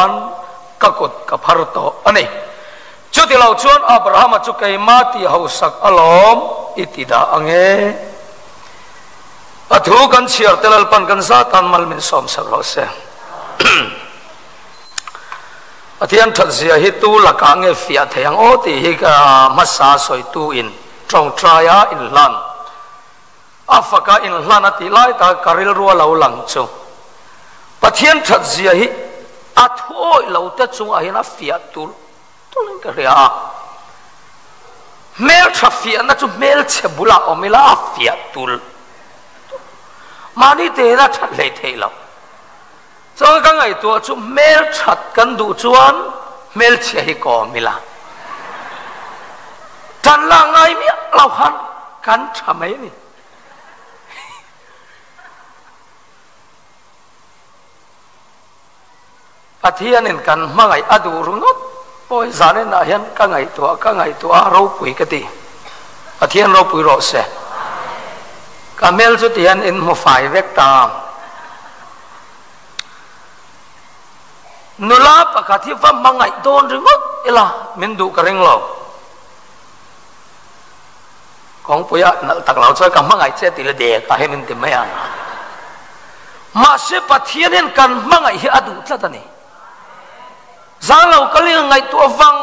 chuan ka kut ka phar tawh a ni. Chutilo chuan Abrahama chu keimah tih hausak alawm i ti dah ang e. A thu kan chhiar te Lalpan kan zatan mal min sawmsak rawh se. Pathian that zia hi tu lakah nge fiah thei ang aw tih hi ka hmasa sawitu in tawngtaia inhlan a faka inhlan a tih lai tak ka rilru a lo lang chu Pathian that zia hi a thuawih lo te chungah hian a fiah tulh tulhin ka hria a. Hmeltha fiahna chu hmelchhe bulah awm ila a fiah tulh tulh. Mahni tein a that hlei theih loh. Chuan ka ngaihtuah chu hmelthat kan duh chuan hmelchhia hi kawm ila. Tan la ngai miah lo khan kan tha mai a ni. Pathianin kan hmangaih a duh ringawt pawh hi zaninah hian ka ngaihtuah ka ngaihtuah a ropui ka ti. Pathian ropui rawh se. Ka hmel chu tihian in hmu fai vek ta. Nula pakhat hi va hmangaih dawn ringawt ila min duh ka ring lo. Kawngpuia nalh tak lo chuan ka hmangaih che tih la dek a hi min ti mai ang. Mahse Pathian hian kan hmangaih hi a duh tlat a ni. Zan lo kal in ngaihtuah vang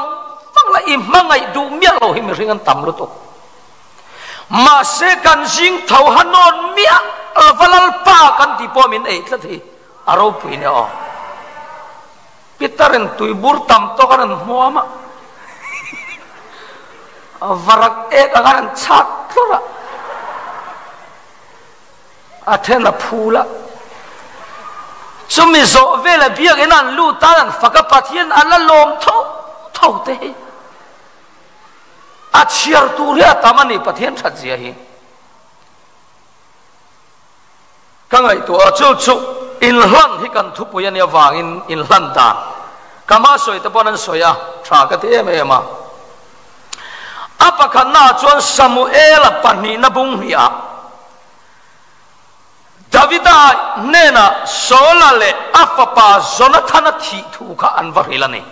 vang la i hmangaih duh miah lo hi mihring an tam lutuk. Mahse kan zing tho ha nawn miah lova Lalpa kan tih pawh min ei tlat hi a ropui nia aw. Peter in tuibur tam tawk a rawn hmuam a, varak ek anga rawn chhak tlawrh a, a then a phul a. Chumi zawh vela biakinn an lut tan an fak a, Pathian a la lawm tho tho te hi. A chhiar tur hi a tam a ni Pathian that zia hi. Ka ngaihtuah a chu chu inhlan hi kan thupui a nih avangin inhlan dan ka hma sawi te pawn an sawi a, tha ka ti em em a. A pakhatnaah chuan Samuela pahnihna bung hniah Davida hnenah Saula leh a fapa Jonathana thih thu kha an va hrilh a ni.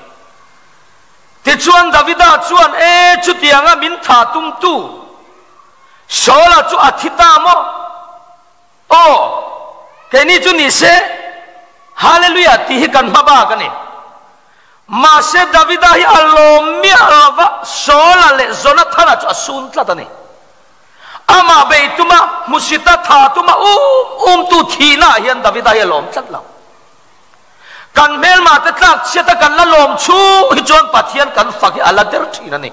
Tichuan Davida chuan, E, chutianga min tha tumtu Saula chu a thi ta maw? Aw, keini chu ni se, Hallelujah tih hi kan hma bak a ni. Mahse Davida hi a lawm miah lova, Saula leh Jonathana chu a sun tlat a ni. Amah bei tuma, hmusita tha tuma um umtu thihnaah hian Davida hi a lawm tlat lo. Kan hmelma te tlak chhiat a kan la lawm chhung hi chuan Pathian kan fak hi a la der thin a ni.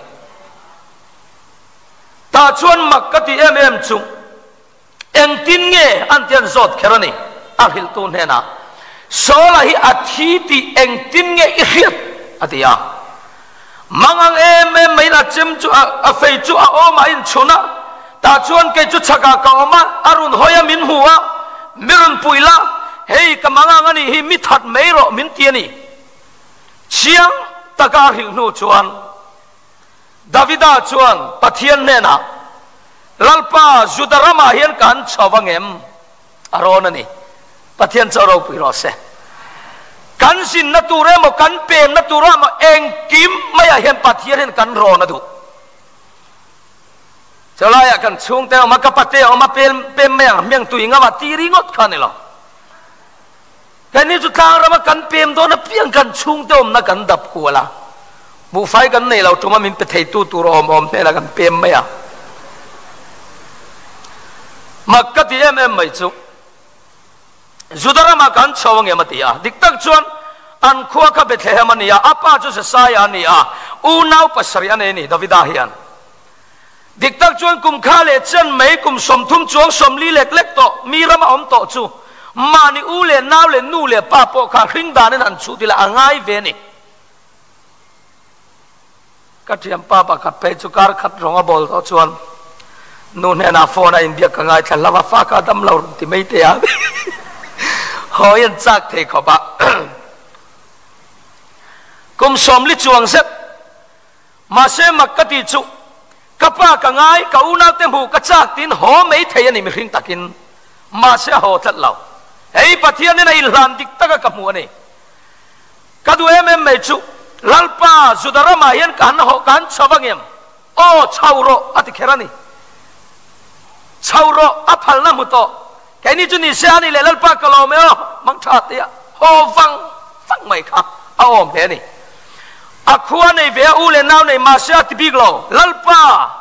Tah chuan mak ka ti em em chu engtin nge an ti an zawt kher a ni a hrilhtu hnenah Saula hi a thi tih engtin nge i hriat a ti a. Mang ang em em maiin a chem chu a fei chu a awmah a inchhun a, tah chuan kei chu chhakah ka awm a, a rawn hawi a min hmu a, mi rawn puih la, hei ka mang ang a nih hi mi that mai rawh min ti a ni. Chiang taka a hrilh hnu chuan Davida chuan Pathian hnenah, Lalpa, Juda ramah hian ka han chho vang em? A rawn a ni. Pathian chu a ropui rawh se. Kan zinna tur emaw, kan pemna tur emaw engkim maiah hian Pathian hian kan rawn a duh. Chulaiah kan chhungte a awm a, ka pate a awm a, pem pem mai ang hmiang tui ngam a ti ringawt kha a ni lo. Keini chu tlang rama kan pem dawn apiang kan chhungte awmna kan dap kual a, buhfai kan nei lo tuma min pe theitu tur awm awm hnenah kan pem mai a. Mak ka ti em em mai chu Juda ramah kan chho angem a ti a, dik tak chuan an khua kha Bethlehem a ni a, a pa chu Jesaia a ni a, unau pasarih a nei a ni Davida hian. Dik tak chuan kum kha leh chen mai kum 30 chuang 40 lek lek tawh mi rama awm tawh chu mahni u leh nau leh nu leh pa pawh kha hring danin han chhuh tila a ngai ve a ni. Ka thianpa pakhat phei chu kar khat rawng a bawl tawh chuan nu hnenah phone a inbiak ka ngaithla hlauh a, fa kha dam lo rawn ti mai teh a, hawi an chak thei khawp a. Kum 40 chuang zet mahse mak ka tih chu ka pa ka ngai, ka unaute hmuh ka chak tiin haw mai thei a ni mihring takin, mahse a haw tlat lo. Hei Pathianin a inhlan dik taka ka hmuh a ni. Ka duh em em mai chu, Lalpa, Juda ramah hian ka han haw, ka han chho vang em? Aw, chho rawh, a ti kher a ni. Chho rawh, a phalna hmu tawh. Keini chu ni se a ni leh Lalpa ka lawm e aw, mang tha tia haw vang vang mai kha a awm hle a ni. A khua nei ve a, u leh nau nei mahse a ti bik lo, Lalpa,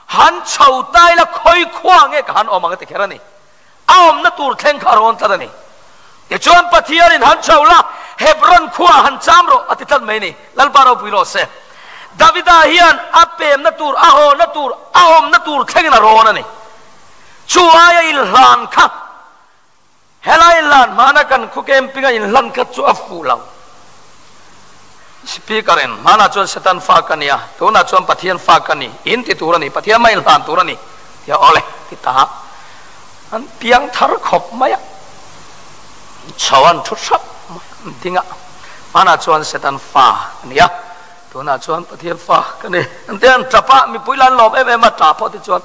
han chho ta ila khawi khua nge ka han awm ang a ti kher a ni. A awmna tur thleng kha a rawn tlat a ni. Tichuan Pathianin han chho la, Hebron khuaah han cham rawh a ti tlat mai a ni. Lalpa ropui rawh se. Davida hian a pemna tur, a hawna tur, a awmna tur thlengin a rawn a ni. Chu aia inhlan kha, helai inhlan hmana kan khu camping-a inhlan kha chu a fuh lo. Speaker-in, Hmanah chuan Satan fa ka ni a, tunah chuan Pathian fa ka ni, in ti tur a ni, Pathian mah inhlan tur a ni. Tia awle ti ta an piang thar khawp mai a, chho an thu hrap mai an ding a, hmanah chuan Satan fa a ni a, tunah chuan Pathian fa ka ni an ti a, an tap a, mipui lah an lawm em em a, tah pawh te chuan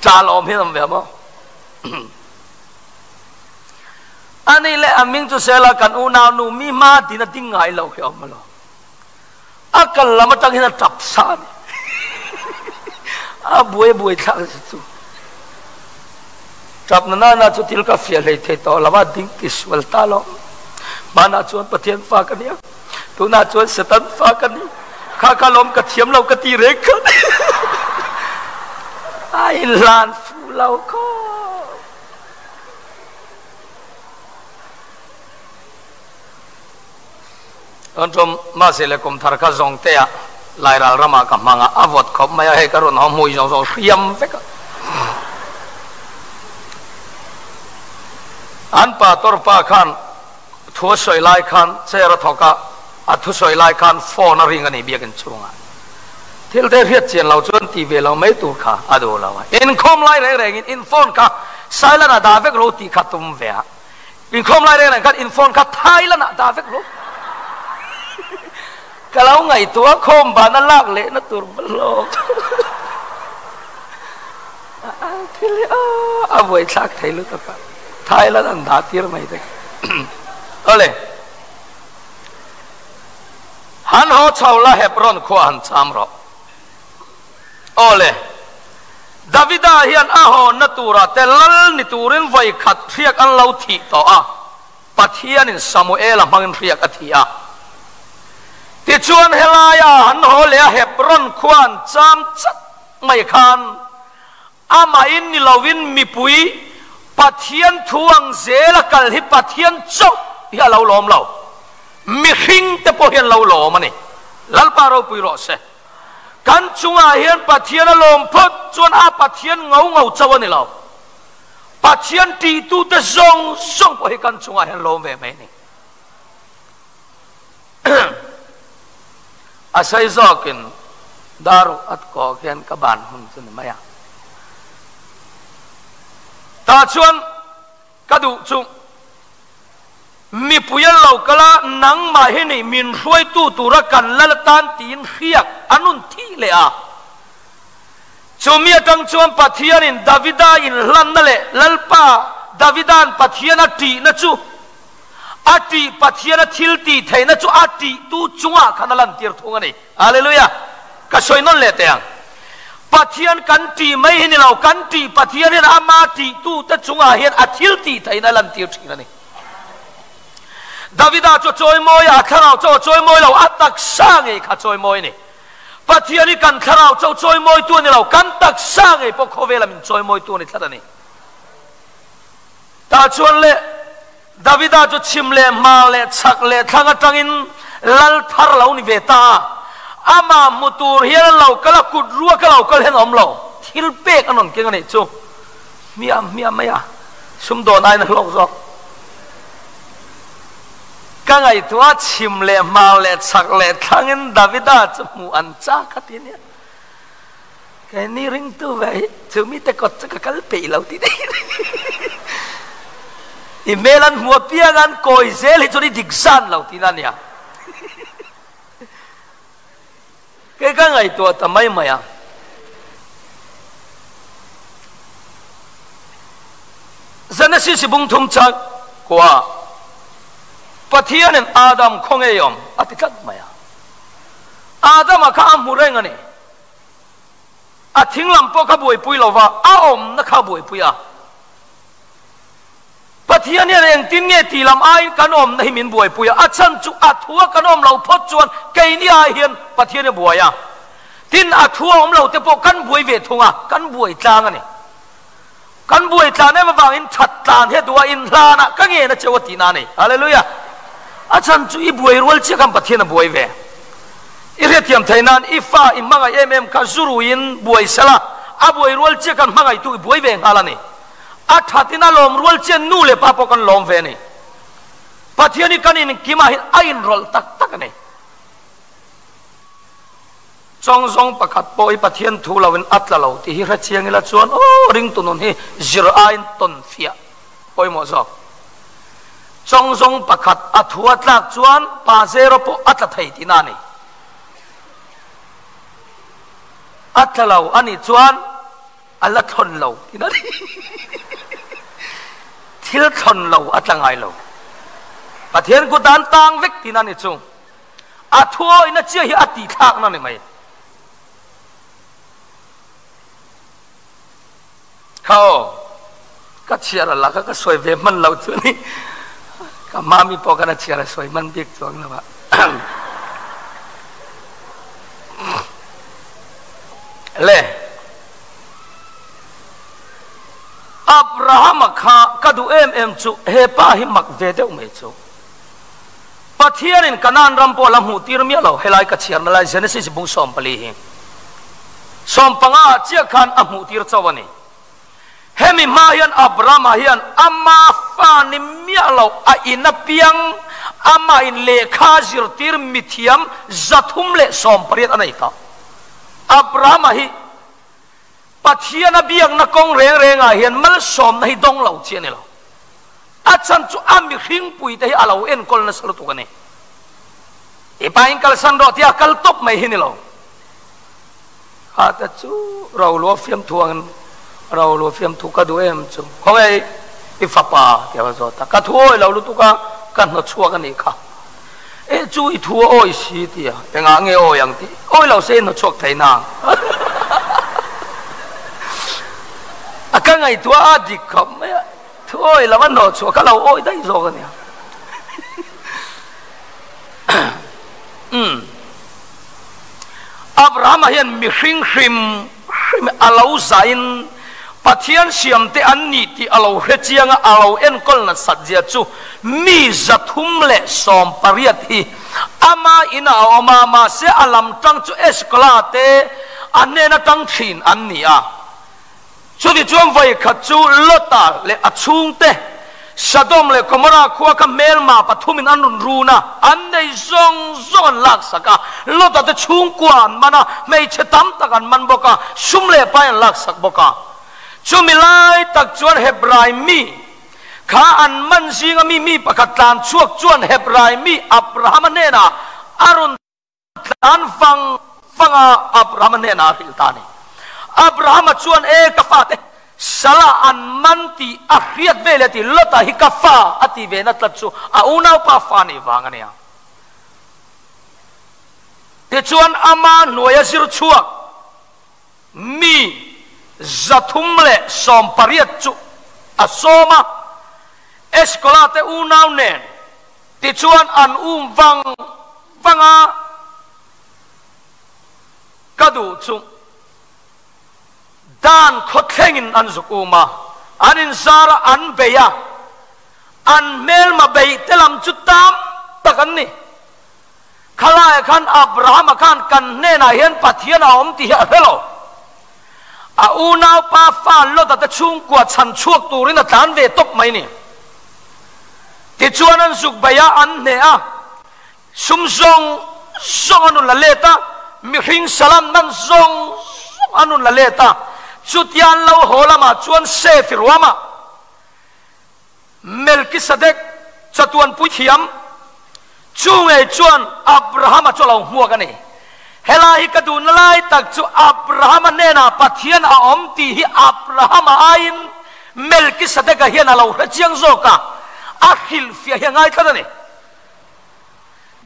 tah lawm hian awm ve maw. Ani leh a hming chu Sela kan unaunu mi hma din a ding ngai lo hi a awm alawm. A kal lam atang hian a tap sa a ni. A buai buai thlak zet chu. Tap na nana chu thil ka fiah hlei thei tawh lo a, ding ti sual ta lo. Hmanah chuan Pathian fa ka ni a, tunah chuan Satan fa ka ni. Kha kha lawm ka thiam lo ka ti reng kha. A inhlan fuh lo khawp. Chuan tum mahse le kum thar kha zawng te ah Lairal ram ah ka hmang a, a vawt khawp mai a, hei ka rawn haw hmui zawng zawng hriam vek a. An pa tawr pa khan thu a sawi lai khan chair a thawk a, a thu sawi lai khan phone a ring a ni biakinn chhungah. Thil te hriat chian lo chuan ti ve lo mai tur kha a duh lo a, inkhawm lai reng rengin in phone kha silent ah dah vek ro tih kha tum ve a. Inkhawm lai reng reng khan in phone kha Thailand ah dah vek rawh. Ka lo ngaihtuah khawm ban a lak leh na tur va hlawk. Thil hi a buai thlak thei lutuk a. Thailand an dah tir mai te. Awle. Han haw chho la Hebron khua han cham rawh. Awle, Davida hian a hawnna turah te lal ni turin vawi khat hriak an lo thih tawh a, Pathianin Samuela hmangin hriak a thi a. Tichuan helaia han haw leh a Hebron khua an cham chat mai khan amahin ni lovin mipui Pathian thu ang zela kal hi Pathian chauh hi a lo lawm lo, mihringte pawh hi an lo lawm a ni. Lalpa ropui rawh se. Kan chungah hian Pathian a lawm phawt chuan a Pathian ngo ngo chauh a ni lo. Pathian tihtute zawng zawng pawh hi kan chungah hian lawm ve mai a ni. A sei zawkin dar at kawh khian ka ban hun chu ni mai a. Tah chuan Ka duh chu mipui an lo kal a, nangmah hi nih min hruaitu tura kan lal atan tiin hriak an rawn thih leh a. Chumi atang chuan Pathianin Davida inhlanna leh Lalpa Davida'n Pathian a ṭihna chu a ṭih Pathian a thil tih theihna chu a ṭihtu chungah khan a lantir thung a ni. Hallelujah! Ka sawi nawn leh teh ang. Pathian kan tih mai hi ni lo, kan tih Pathian hian ama tihtute chungah hian a thil tih theihna a lantir thin a ni. Davida chu a chawimawi a, a thlarau chauh a chawimawi lo, a taksa ngei kha a chawimawi a ni. Pathian hi kan thlarau chauh chawimawitu a ni lo, kan taksa ngei pawh khawvela min chawimawitu a ni tlat a ni. Tah chuan le Davida chu chhim leh hmar leh chhak leh thlang atangin lal thar lo ni ve ta a. Amah hmu tur hian an lo kal a, kut ruak a lo kal hian a awm lo. Thil pek an rawn keng a nih chu. Hmiah hmiah mai a, sumdawn aiin a hlawk zawk. Ka ngaihtuah chhim leh hmar leh chhak leh thlangin Davida chu hmuh an chak a ti nia. Keini ringtu ve hi chu mite kawt chu ka kal peih lo ti daih I hmel an hmu apiang an kawi zel hi chuan i dik zan lo tihna a nia. Kei ka ngaihtuah ta mai mai a. Genesis bung thum chak kua. Pathianin Adam khaw ngei awm a ti tlat mai a. Adama kha a hmu reng a ni. A thing lam pawh kha buaipui lo va, a awmna kha a buaipui a. Pathian hian engtin nge tih lam aiin kan awmna hi min buaipui a, a chhan chu a thua kan awm lo phawt chuan keini ai hian Pathian a buai a. Tin, a thua awm lo te pawh kan buai ve thung a, kan buai tlang a ni. Kan buai tlan em avangin that tlan hi a duh a, inhlanah ka ngen a cheu a tihna a ni. Hallelujah! A chhan chu i buai rual chiah khan Pathian a buai ve. I hriatthiam theih nan i fa i hmangaih em em kha zu ruiin buai sela, a buai rual chiah khan hmangaihtu i buai ve nghal a ni. A thatin a lawm rual chiah nu leh pa pawh kan lawm ve a ni. Pathian hi kan inkimah hian a inrawlh tak tak a ni. Chawng zawng pakhat pawh hi Pathian thu loin a tla lo tih hi hre chiang ila chuan aw ringtu nun hi zir aiin tawn fiah pawimawh zawk. Chawng zawng pakhat a thu a tlak chuan pa zero pawh a tla thei tihna a ni. A tla lo a nih chuan a la thlawn lo tihna a ni. Thil thlawn lo a tla ngai lo. Pathian kut ah an tang vek tihna a ni chu. A thuawihna chiah hi a tihthlakna ni mai. Kha aw, ka chhiar a laka ka sawi ve hman lo chu ni. Ka mami pawh khan a chhiar a sawi hman bik chuang lo a. Le, Abrahama kha ka duh em em chu he pa hi mak ve deuh mai chu. Pathianin Kanaan ram pawh la hmuh tir miah lo, helai ka chhiarna lai Genesis bung 14 hi 15 ah chiah khan a hmuh tir chauh a ni. Hemi hma hian Abrahama hian ama fa ni miah lo a in apiang amah in lehkha zirtir mithiam 318 a nei tawh. Abrahama hi Pathian a biakna kawng reng rengah hian malsawmna hi dawng lo chi a ni lo. A chhan chu a mihringpui te hi a lo enkawl nasa lutuk a ni. I pa in kalsan rawh tia kal tawp mai hi ni lo. Kha te chu Roluo fiamthu angin Roluo fiamthu ka duh em chu. Khawnge i fapa tia ka zawt a, ka thu awi lo lutuk a, ka hnawchhuak a nih kha. E chu i thu a awi si tia, engah nge awi ang tih, awi lo se i hnawchhuak thei na. A ka ngaihtuah a dik khawp mai a. Thu awi lo a hnawh chhuah kha lo awi daih zawk a nia. Umm. Abrahama hian mihring hrim hrim a lo zahin Pathian siamte an nih tih a lo hre chiang a, a lo enkawl nasat zia chu mi 318 hi ama inah a awm a, mahse a lam tang chu Eskola te a hnen atang thin an ni a. Chutichuan vawi khat chu Lota leh a chhungte Sodom leh Gomorra khua kha hmelma pathumin an rawn run a, an nei zawng zawng an laksak a. Lota te chhungkua an man a, hmeichhe tam tak an man bawk a, sum leh pai an laksak bawk a. Chumi lai tak chuan Hebrai mi kha an man zinga mi mi pakhat tlan chhuak chuan Hebrai mi Abrahama hnenah a rawn Tlan vang vang a Abrahama hnenah a hrilh ta a ni. Abrahama chuan, E ka fate, Salah an man tih a hriat ve leh tih Lota hi ka fa a ti ve na tlat chu a unaupa fa nih vang a nia. Tichuan ama hnuaia zir chhuak mi 318 chu a sawm a, Eskola te unau nen Tichuan an um vang vang a, ka duh chu dan khawthlengin an zuk um a, an inzar a, an bei a, an hmelma beih te lam chu tam tak an ni. Khalaiah khan Abrahama khan kan hnenah hian Pathian a awm tih hi a hre lo. A unaupa fa Lota te chhungkua chhan chhuak turin a tlan ve tawp mai ni. Tichuan an zuk bei a, an hneh a, sum zawng zawng an rawn la let a, mihring salam man zawng zawng an rawn la let a. Chutia an lo haw lamah chuan Sefi ruamah Melkisedek chatuan puithiam chu ngei chuan Abrahama chu a lo hmuak a ni. Helai hi ka duhna lai tak chu Abrahama hnenah Pathian a awm tih hi Abrahama aiin Melkisedeka hian a lo hre chiang zawk a, a hrilhfiah hi a ngai tlat a ni.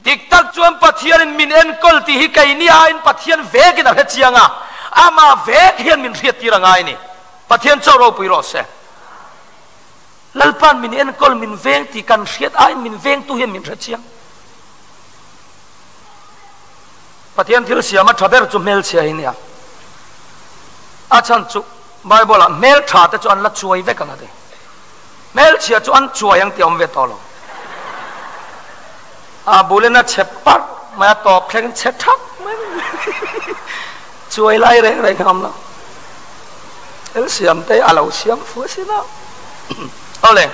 Dik tak chuan Pathianin min enkawl tih hi keini aiin Pathian vekin a hre chiang a, amah vek hian min hriattir a ngai a ni. Pathian chaw ropui rawh se. Lalpa'n min enkawl, min veng tih kan hriat aiin min vengtu hian min hre chiang. Pathian thil siam a tha ber chu hmelchhia hi nia. A chhan chu Bible ah hmeltha te chu an la chuai vek ang a ti. Hmelchhia chu an chuai ang tih a awm ve tawh lo. A bulin a chhe parh mai a, tawp thleng chhe thak mai chuai lai reng reng a awm lo. Thil siam te a lo siam fu asin a. Awle.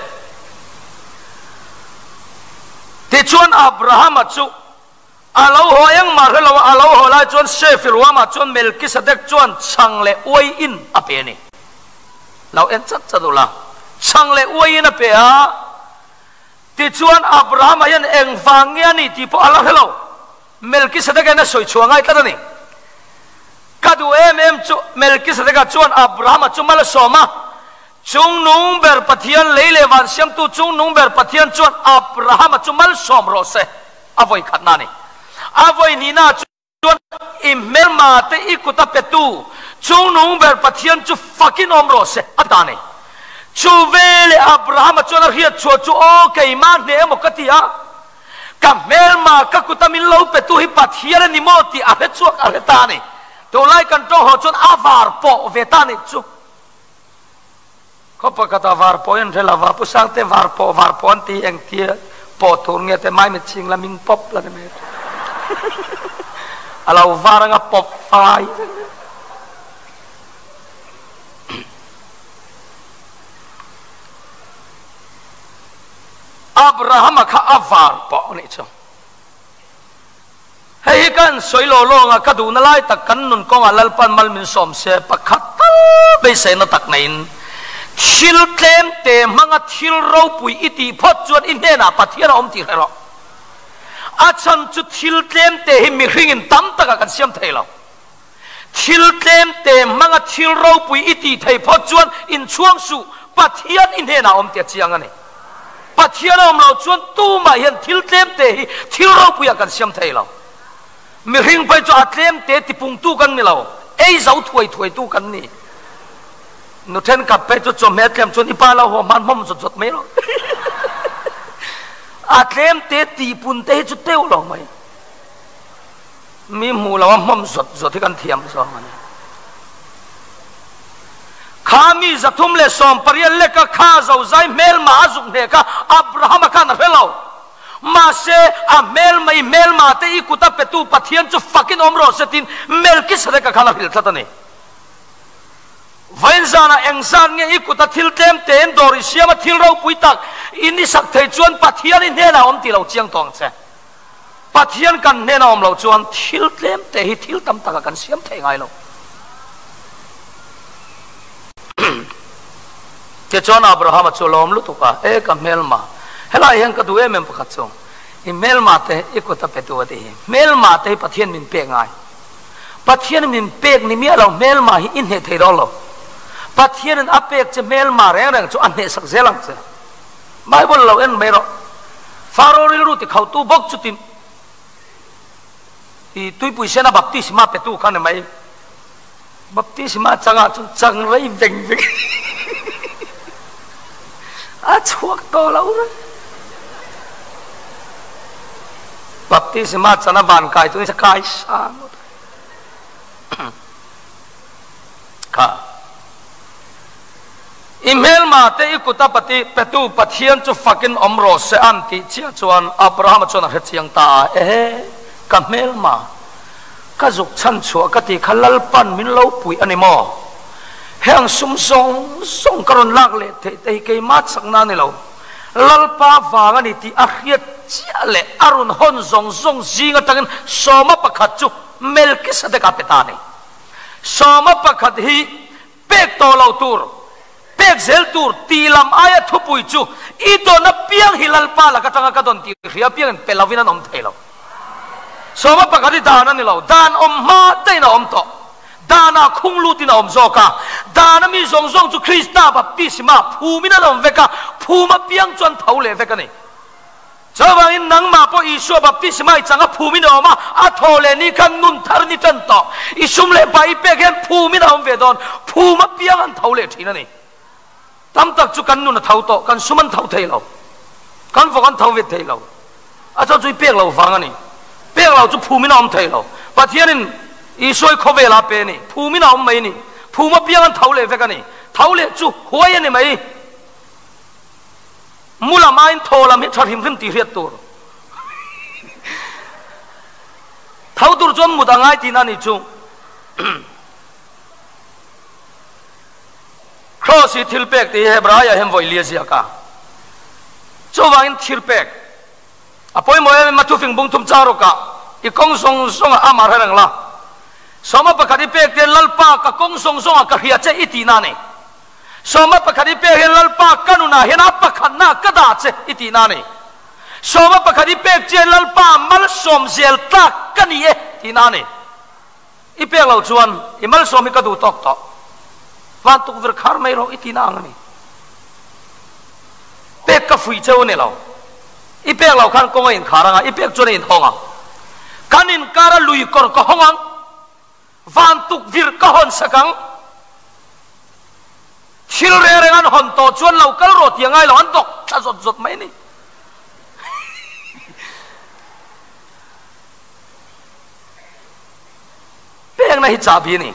Tichuan Abrahama chu A lo haw engmah hre lo a, a lo haw lai chuan Sefi ruamah chuan Melkisedek chuan chhang leh uaiin a pe a ni. Lo en chat chat ula, chhang leh uaiin a pe a, tichuan Abrahama hian engvang nge a nih tih pawh a la hre lo. Melkisedek hian a sawi chhuah ngai tlat a ni. Ka duh em em chu Melkisedeka chuan Abrahama chu mal a sawm a, Chungnung ber Pathian, lei leh van siamtu Chungnung ber Pathian chuan Abrahama chu malsawm rawh se. A vawi khatna a ni. A vawi hnihna chuan i hmelma te i kut a petu Chungnung ber Pathian chu fakin awm rawh se a ta a ni. Chu veleh Abrahama chuan a hriat chhuah chu, Aw, keimah hneh emaw ka ti a, ka hmelma ka kuta min lo petu hi Pathian a ni maw tih a hre chhuak a hre ta a ni. Tunlai kan tawng haw chuan a var pawh ve ta a nih chu. Khaw pakhatah var pawh in hre lova, Pu Sangte var pawh var pawh an ti engtia pawh tur nge te maimit chhing la min pawp la ni mai a lo var anga pawp fai vek mai. Abrahama kha a var pawh a nih chu. Hei hi kan sawi law law anga ka duhna lai tak kan nun kawngah Lalpan mal min sawm se pakhat tal beiseina tak neiin thil tlem te hmanga thil ropui i tih phawt chuan i hnenah Pathian a awm tih hre rawh. A chhan chu thil tlem te hi mihringin tam takah kan siam thei lo. Thil tlem te hmanga thil ropui i tih thei phawt chuan inchhuang suh, Pathian i hnenah a awm tih a chiang a ni. Pathian a awm lo chuan tumah hian thil tlem te hi thil ropuiah kan siam thei lo. Mihring phei chu a tlem te tipungtu kan ni lo, ei zo thuai thuaitu kan ni. Nu thenkhat phei chu chawhmeh tlem chuan i pa lo haw hman hmawm zawt zawt mai lo. A tlem te tihpun te hi chu teuh lo mai. Mi hmuh lo a hmawm zawt zawt hi kan thiam zawng a ni. Kha mi 318 leka kha zozai hmelma a zuk hne kha Abrahama khan a hre lo. Mahse, a hmelma i hmelma te i kut a petu Pathian chu fakin awm rawh se tiin Melkisedeka khan a hrilh tlat a ni. Vawiin zanah eng zan nge i kut a thil tlem tein dawr i siam a thil ropui tak in i sak thei chuan Pathian i hnenah awm tih lo chiang tawh ang che. Pathian kan hnena awm loh chuan thil tlem te hi thil tam takah kan siam thei ngai lo. Tichuan Abrahama chu a lawm lutuk a, E ka hmelma, helai hian ka duh em em pakhat chu, i hmelma te i kut a petu a tih hi. Hmelma te hi Pathian min pek ngai. Pathian min pek ni miah lo hmelma hi i hneh thei dawn lo. Pathianin a pek che hmelma reng reng chu a hnehsak zel ang che. Bible lo en mai rawh. Faro rilru ti khauhtu bawk chutin i tuipui sena baptisma petu kha ni mai. Baptisma changah chuan chang rei veng veng a chhuak tawh lo reng. Baptisma chana van kai chu kai sang kha. I hmelma te i kuta pati petu Pathian chu fakin awm rawh se an tih chiah chuan Abrahama chuan a hre chiang ta a, Ehe, ka hmelma, ka zuk chhan chhuah ka tih kha Lalpan min lo puih a ni maw? Heng sum zawng zawng ka rawn lak leh theih te hi keimah chakna a ni lo, Lalpa vang a ni tih a hriat chiah leh a rawn hawn zawng zawng zing atangin sawma pakhat chu Melkisedeka pe ta a ni. Sawma pakhat hi Pek tawh lo tur, pek zel tur tih lam aia thupui chu i dawn apiang hi Lalpa lak atanga ka dawn tih hria apiangin pe lovin an awm thei lo. Sawma pakhat hi dan a ni lo, dan awm hma dahin a awm tawh. Danah khung lutin a awm zawk a, dana mi zawng zawng chu Krista baptisma phumin an awm vek a, phum apiang chu an tho leh vek a ni. Chuvangin nangmah pawh. Isua baptisma i chang a phumin a awm a, a thaw leh ni khan nun thar ni tan tawh. I sum leh pai i pek hian phumin a awm ve dawn. Phum apiang an tho leh thin a ni. Tam tak chu kan nun a tho tawh, kan sum an tho thei lo. Kan vawk an tho ve thei lo. A chhan chu i pek lo vang a ni. Pek lo chu phumin a awm thei lo. Pathianin Isua i khawvelah a pe a ni. Phumin a awm mai a ni. Phum apiang an tho leh vek a ni. Tho leh chu huai a ni mai. Mu lam aiin thaw lam hi tha hrim hrim tih hriat tur. Tho tur chuan mut a ngai tihna a ni chu. Kraws hi thil pek tih hi Hebraiah hian vawi li a ziak a. Chuvangin thil pek a pawimawh em em a, thufing bung thum char rawkah i kawng zawng zawngah amah hre reng la. Sawma pakhat i pek te Lalpa ka kawng zawng zawngah ka hria che i tihna a ni. Sawma pakhat i pek hian Lalpa ka nunah hian a pakhatna ka dah che i tihna a ni. Sawma pakhat i pek chian Lalpa malsawm zel tlak ka ni e tihna a ni. I pek loh chuan i malsawm hi ka duh tawk tawh. Van tukverh khar mai rawh i tihna ang a ni. Pek ka fuih cheu a ni lo. I pek loh khan kawng a inkhar ang a, i pek chuan a inhawng ang. Kan inkara lui kawr ka hawng ang. Van tukvirh ka hawn sak ang. Thil reng reng an hawn tawh chuan lo kal rawh tih a ngai lo, an dawk thla zawt zawt mai a ni. Pekna hi chahbi a ni.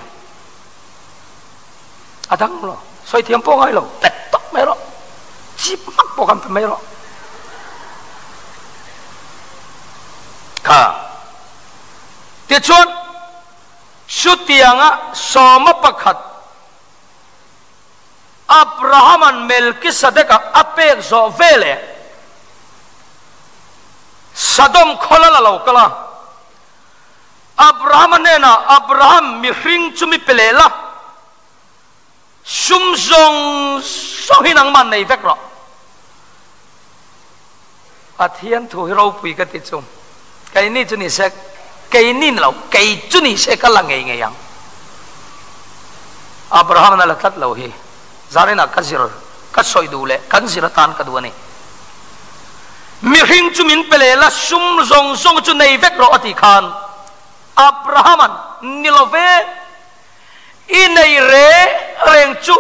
A dang lo, sawi thiam pawh ngai lo, pet tawp mai rawh, chip hmak pawh khan pe mai rawh. Kha. Tichuan, chutianga sawma pakhat Abrahama'n Melkisadeka a pek zawh veleh Sodom khaw lal a lo kal a. Abrahama hnenah, Abraham, mihring chu mi pe leh la, sum zawng zawng hi nangmah nei vek rawh. Pathian thu hi ropui ka ti chu, keini chu ni se, keini ni lo, kei chu ni se ka la ngei ngei ang. Abraham-an a la tlat lo hi, zaninah ka zir, ka sawi duh leh kan zir atan ka duh a ni. Mihring chu min pe leh la, sum zawng zawng chu nei vek rawh a tih khan, Abraham-an, Ni lo ve, i nei reng reng chu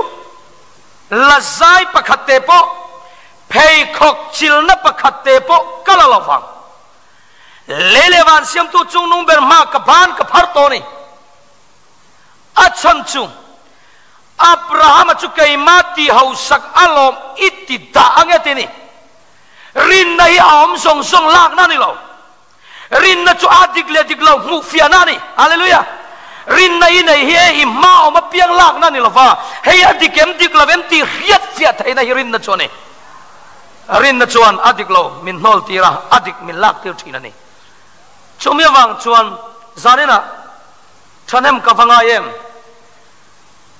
la zai pakhat te pawh, Pheikhawk chilna pakhat te pawh ka la lo vang. Lei leh van siamtu chungnung ber hma ka ban ka phar tawh a ni. A chhan chu Abrahama chu keimah ti hausak a lawm i ti dah ang e ti a ni. Rinna hi a awm zawng zawng lakna a ni lo. Rinna chu a dik leh dik lo hmuh fiahna a ni. Hallelujah! Rinna i nei hi i hma awm apiang lakna a ni lova, hei a dik em dik lo em tih hriat fiah theihna hi rinna chu a ni. Rinna chuan a dik lo min hnawl tir a, a dik min lak tir thin a ni. Chumi avang chuan zaninah thahnem ka va ngai em?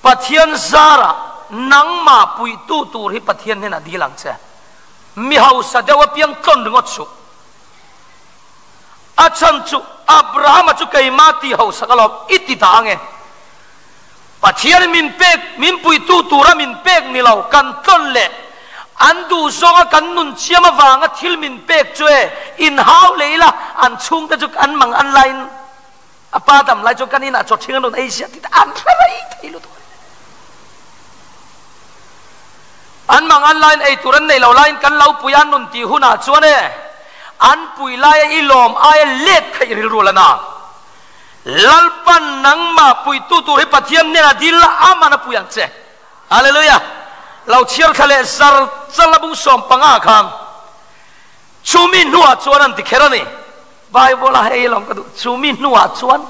Pathian zarah nangmah puihtu tur hi Pathian hnenah dil ang che. Mi hausa deuh apiang tlawn ringawt suh. A chhan chu Abrahama chu keimah tih hausak alawm i ti dah ange. Pathian min pek, min puitu tura min pek ni lo, kan tlawn leh an duh zawnga kan nun chiam avanga thil min pek chu e, inhau leh ila an chhungte chu an mang an laiin a pa dam lai chuan kan inah chaw ṭhing an rawn ei ziah tih te an hre rei thei lutuk a ni. An mang an laiin ei tur an nei lo laiin kan lo pui a nun tih hunah chuan e an pui laia i lawm aia let kha i rilru la na. Lalpan nangmah puitu tur hi Pathian hnenah dil la aman a pui ang che. Hallelujah! Lo chhiar thla leh zar chal a bung 15 khan chumi hnuah chuan an ti kher a ni. Bible a hei lawm ka duh chumi hnuah chuan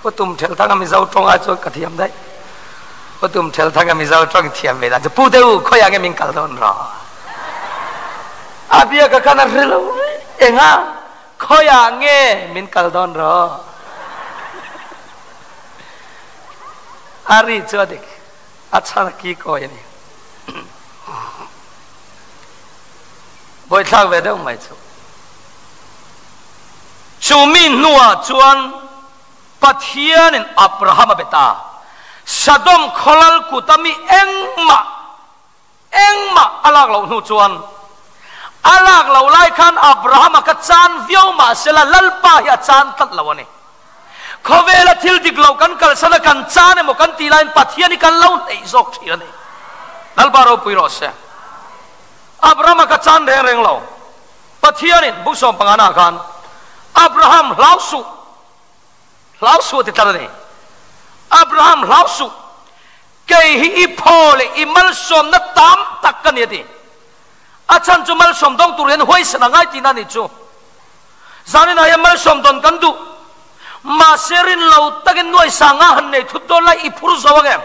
Pu Tum Thelthanga Mizo tawng ai chuan ka thiam daih. Pu Tum Thelthanga Mizo tawng thiam ve dan chu Pu Deu khawiah nge min kal dawn rawh. A bia ka khan a hre lo reng a, khawiah nge min kal dawn rawh. A ri chu a dik, a chhan a ki kawi a ni. Buaithlak ve deuh mai chu. Chu mi hnuah chuan Pathianin Abraham a be ta. Sodom khawlal kuta mi engmah, engmah a lak loh hnu chuan A lak loh lai khan Abrahama kha chan viau mah sela Lalpa hi a chan tlat lo a ni. Khawvela thil dik lo kan kalsan a kan chan emaw kan tih laiin Pathian hi kan lo hneih zawk thin a ni. Lalpa ropui rawh se. Abrahama kha chan reng reng lo. Pathianin buk sawmpangana khan Abraham hlau suh, hlau suh a ti tlat a ni. Abraham hlau suh, kei hi i phaw leh i malsawmna tam tak ka ni a ti. A chhan chu malsawm dawng tur hian huaisen a ngai tihna a nih chu. Zaninah hian malsawm dawn kan duh. Mahse rin lo takin nuai sanga han nei thut dawn lai i phur zo ang em?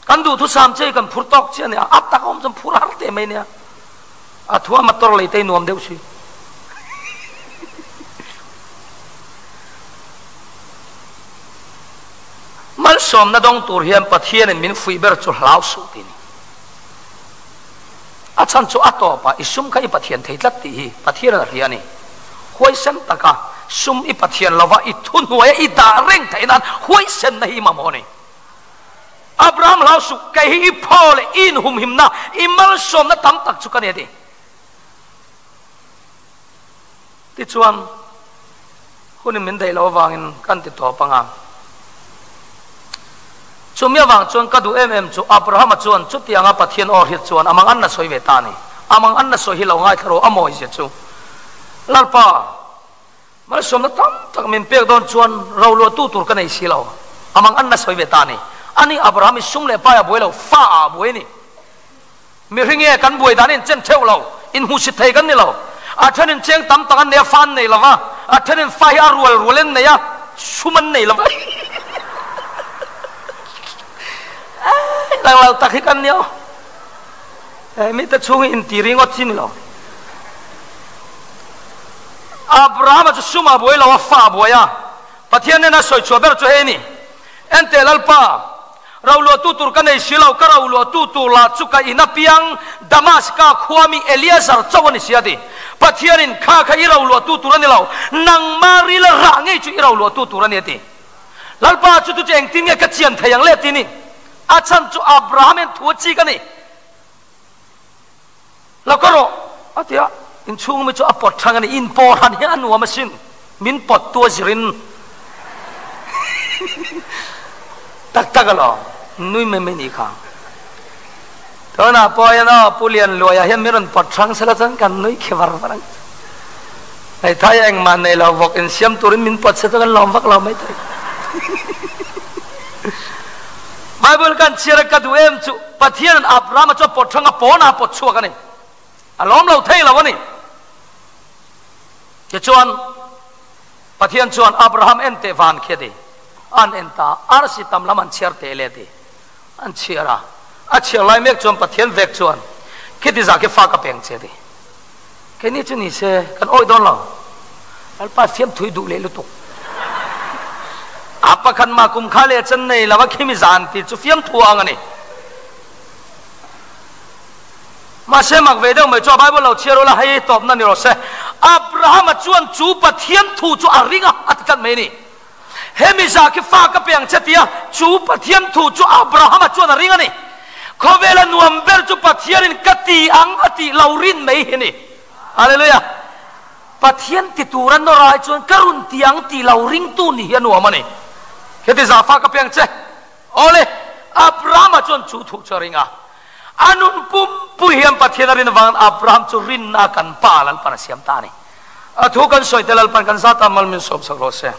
Kan duh thusam che hi kan phur tawk chiah a nia, a tak a awm chuan phur har teh mai nia. A thuam a tawr lei te hi nuam deuh si. Malsawmna dawng tur hian Pathianin min fuih ber chu hlau suh tih a ni. A chhan chu a tawpah i sum kha i Pathian thei tlat tih hi Pathianin a hria a ni. Huaisen taka sum i Pathian lova i thuhnuaia i dah reng theih nan huaisenna hi i mamawh a ni. Abraham hlau suh, kei hi i phaw leh i inhumhimna, i malsawmna tam tak chu ka ni a ti. Tichuan, hunin min daih loh avangin kan ti tawp ang a. Chumi avang chuan ka duh em em chu Abrahama chuan chutianga Pathian aw hriat chuan amang an la sawi ve ta a ni. Amang an la sawi hi lo ngaithla rawh a mawizia chu. Lalpa, Malsawmna tam tak min pek dawn chuan roluahtu tur ka nei si lo. Amang an la sawi ve ta a ni. Ani Abraham i sum leh pai a buai lo, fa ah a buai a ni. Mihring nge kan buai dan in chen theuh lo, in hmuhsit thei kan ni lo. A then in cheng tam tak an nei a, fa an nei lo va, a then in fa hi a rual rual in nei a, sum an nei lo va. Lang lo tak hi kan ni aw. Mite chhung hi inti ringawt chi ni lo. Abrahama chu sum a buai lo a, fa a buai a. Pathian nena sawi chhuah ber chu hei a ni, Enteh Lalpa, roluahtu tur ka nei si lo, ka roluahtu tur lah chu ka in apiang Damaska khua mi Eleazar chauh a ni si a ti. Pathianin, Kha kha i roluahtu tur a ni lo, nangma rila rah ngei chu i roluahtu tur a ni a ti. Lalpa chu tu chu engtin nge ka chian thei ang le ti ni? A chhan chu Abraham hian thu a chik a ni. Lo ka rawh, a ti a. Inchhung mi chu a pawt hrang a ni. Inpawh hran hi a nuam asin. Min pawt tu a zirin. Tak tak alawm. Nui mai mai ni kha. Tunah pawh hian aw Pu Lianluaia hian min rawn pawt hrang sela chuan kan nui khi var var ang chu. Hmeithai engmah nei lo vawk insiam turin min pawt se chu kan lawm vak lo mai thei. Bible kan chhiar a ka duh em chu Pathianin Abrahama chu a pawt hrang a pawnah a pawt chhuak a ni. A lawm lo thei lo a ni. Tichuan Pathian chuan Abraham en teh van khi a ti. An en ta a, arsi tam lam an chhiar teh le a ti. An chhiar a, a chhiar lai mek chuan Pathian vek chuan khiti zah khi fa ka peng che a ti. Keini chu ni se kan awih dawn lo. Lalpa fiamthui duh leh lutuk. A pakhat mah kum kha leh chan nei lo a khimi zan tih chu fiamthu ang a ni. Mahse mak ve deuh mai chu a Bible lo chhiar ula hei tawpna ni rawh se. Abrahama chuan chu Pathian thu chu a ring a, a ti tlat mai a ni. Hemi zah khi fa ka pe ang che tia chu Pathian thu chu Abrahama chuan a ring a ni. Khawvela nuam ber chu Pathianin ka ti ang a tih lo rin mai hi a ni. Hallelujah! Pathian ti tura nawr ai chuan ka run ti ang tih lo ringtu ni hi a nuam a ni. Heti zah fa ka pe ang che. Awle, Abrahama chuan chu thu chu a ring a. A nun pumpui hian Pathian a rin avangin Abraham chu rinna kan pa Lalpan a siam ta a ni. A thu kan sawi te Lalpan kan zat a mal min sawmsak rawh se.